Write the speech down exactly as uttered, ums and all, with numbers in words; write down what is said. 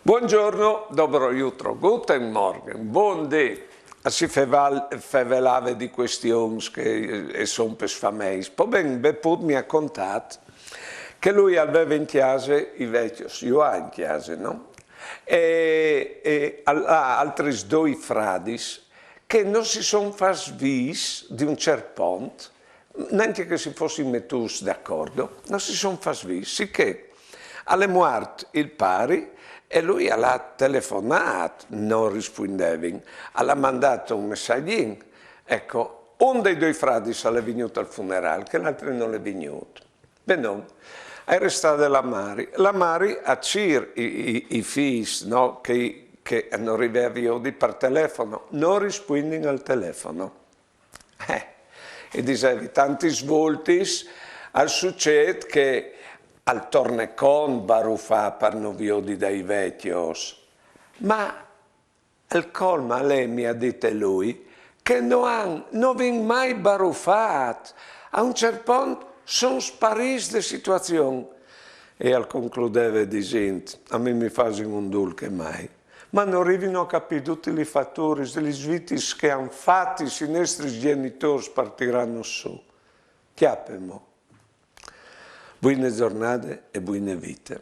Buongiorno, dobro jutro, guten Morgen, buon dì. Si fevel-, fevelave di cuestions che, eh, a son pes fameis. Po ben, Beput mi à contât che lui al veve in cjase i vecjos, ju à in cjase, no? E, e al à altris doi fradis che no si son fats vîts di un cert pont, nancje che si fossin metûts d'acordo, no si son fats vîts, sichè al è muart il pari e lui al à telefonât, no rispuindevin, al à mandât un messagjin. Eco, un dai doi fradis al è vignût al funerâl, chel altri nol è vignût. Benon, e je restade la mari. La mari e cîr i, i, i fîs, no? Che, che no rive a viodi par telefono, no rispuindin al telefono. Eh, e disevi, tantis voltis al sucêt che al torne cont barufâ par no viodi dai vecjos. Ma il colm al è, mi à dite lui, che no àn, no vin mai barufât. A un cert pont son sparîts de situazion. E al concludeve disint: a mi mi fasin un dulc che mai. Ma no rivino a capî dutis lis faturis, lis vitis che a àn fatis i nestris gjenitôrs par tirânus sù. Cjape mo. Buine zornade e buine vite.